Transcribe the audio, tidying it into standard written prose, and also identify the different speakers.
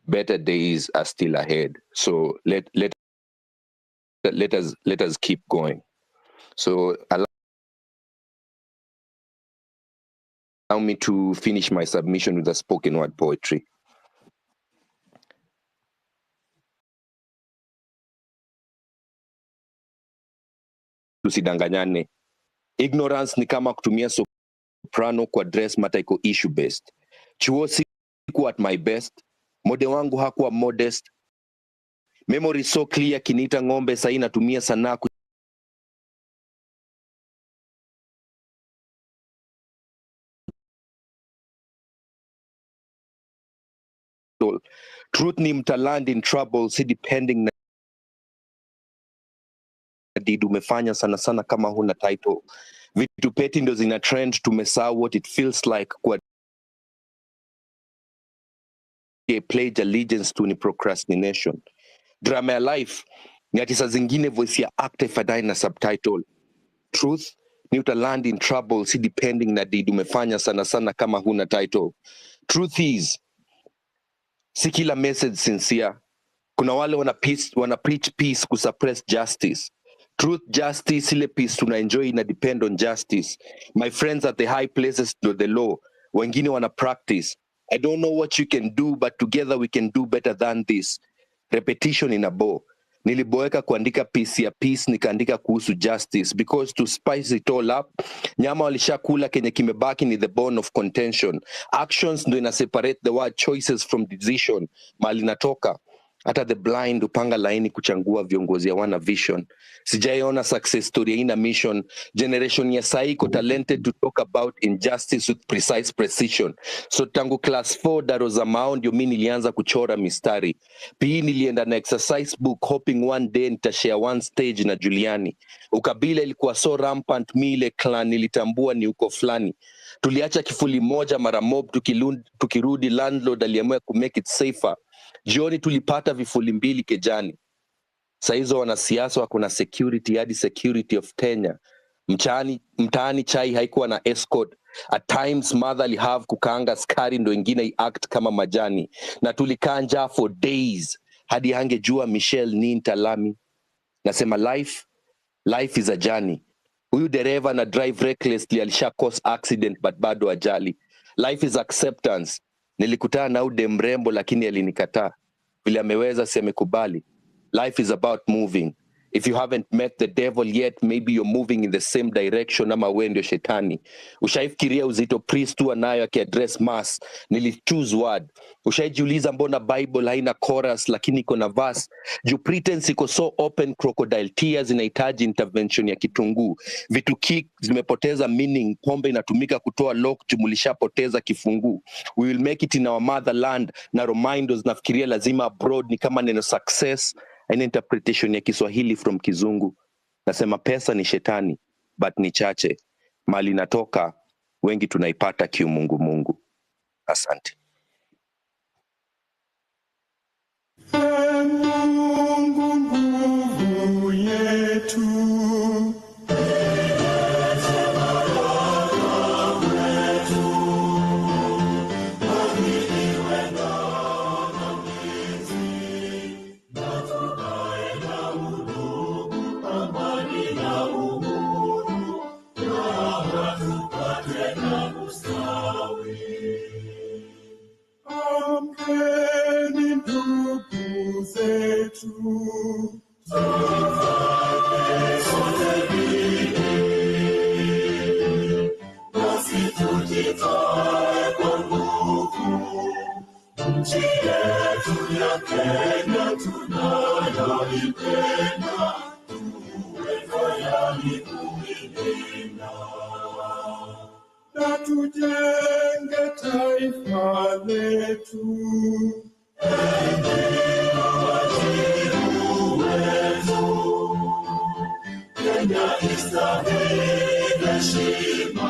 Speaker 1: Better days are still ahead. So let us keep going. So allow me to finish my submission with a spoken word poetry. Tusidanganyane. Ignorance ni kama kutumia soprano kwa dress mata iko issue based. Chuo sikuwa at my best. Mode wangu hakuwa modest. Memory so clear kiniita ng'ombe sahii natumia sanaa Truth ni mtaland in trouble, si depending na deed umefanya sana sana kama huna title. Vitu petty ndo zina trend, tumesahau what it feels like kwa pledge allegiance to ni procrastination. Drama ya life ni ati saa zingine voice ya actor ifadai na subtitle. Truth ni utaland in trouble, si depending na deed umefanya sana sana kama huna title. Truth is, si kila message sincere. Kuna wale wana, peace, wana preach peace kusuppress justice. Truth, justice, ile peace tuna enjoy ina depend on justice. My friends at the high places know the law. Wengine wana practice. I don't know what you can do, but together we can do better than this. Repetition in a bow. Niliboeka kuandika piece ya peace, nikaandika kuhusu justice because to spice it all up, nyama walishakula, kenye kimebaki ni the bone of contention. Actions ndo ina separate the word choices from decision. Mali natoka hata the blind upanga laini kuchangua viongozi hawana vision. Sijaiona success story haina mission. Generation ya sahi iko talented to talk about injustice with precise precision. So tangu class 4 daro za mao ndio mi nilianza kuchora mistari. PE nilienda na exercise book hoping one day nitashare one stage na Juliani. Ukabila ilikuwa so rampant, mi ile clan nilitambua ni uko fulani. Tuliacha kifuli moja mara mob, tukirudi landlord aliamua ku make it safer. Jioni tulipata vifuli mbili kejani. Saa hizo wanasiasa wako na security hadi security of Kenya. Mtaani, mtaani chai haikuwa na escort. At times mother alihave kukaanga skari ndo ingine act kama majani, na tulikaa njaa for days hadi hangejua Michelle ni ntalami. Nasema life, life is a journey. Huyu dereva na drive recklessly alisha cause accident but bado ajali. Life is acceptance. Nilikutana na ude mrembo lakini alinikataa. Vile ameweza si amekubali. Life is about moving. If you haven't met the devil yet, maybe you're moving in the same direction ama wewe ndio shetani. Ushaifikiria uzito priest huwa nayo akiaddress mass? Nilichoose word. Ushaijiuliza mbona Bible haina chorus lakini iko na verse? Juu pretense iko so open, crocodile tears inahitaji intervention ya kitunguu. Vitu kick zimepoteza meaning, pombe inatumika kutoa lock juu mulishapoteza kifunguu. We will make it in our motherland na reminders nafikiria lazima abroad ni kama neno success aina interpretation ya Kiswahili from Kizungu. Nasema pesa ni shetani but ni chache. Mali inatoka wengi tunaipata kiumungumungu. Asante.
Speaker 2: Ee Mungu nguvu yetu. Amkeni ndugu zetu, nchi yetu ya Kenya tunayoipenda, tuwe tayari kuilinda na tujenge taifa letu. Wajibu wetu, Kenya istahili heshima.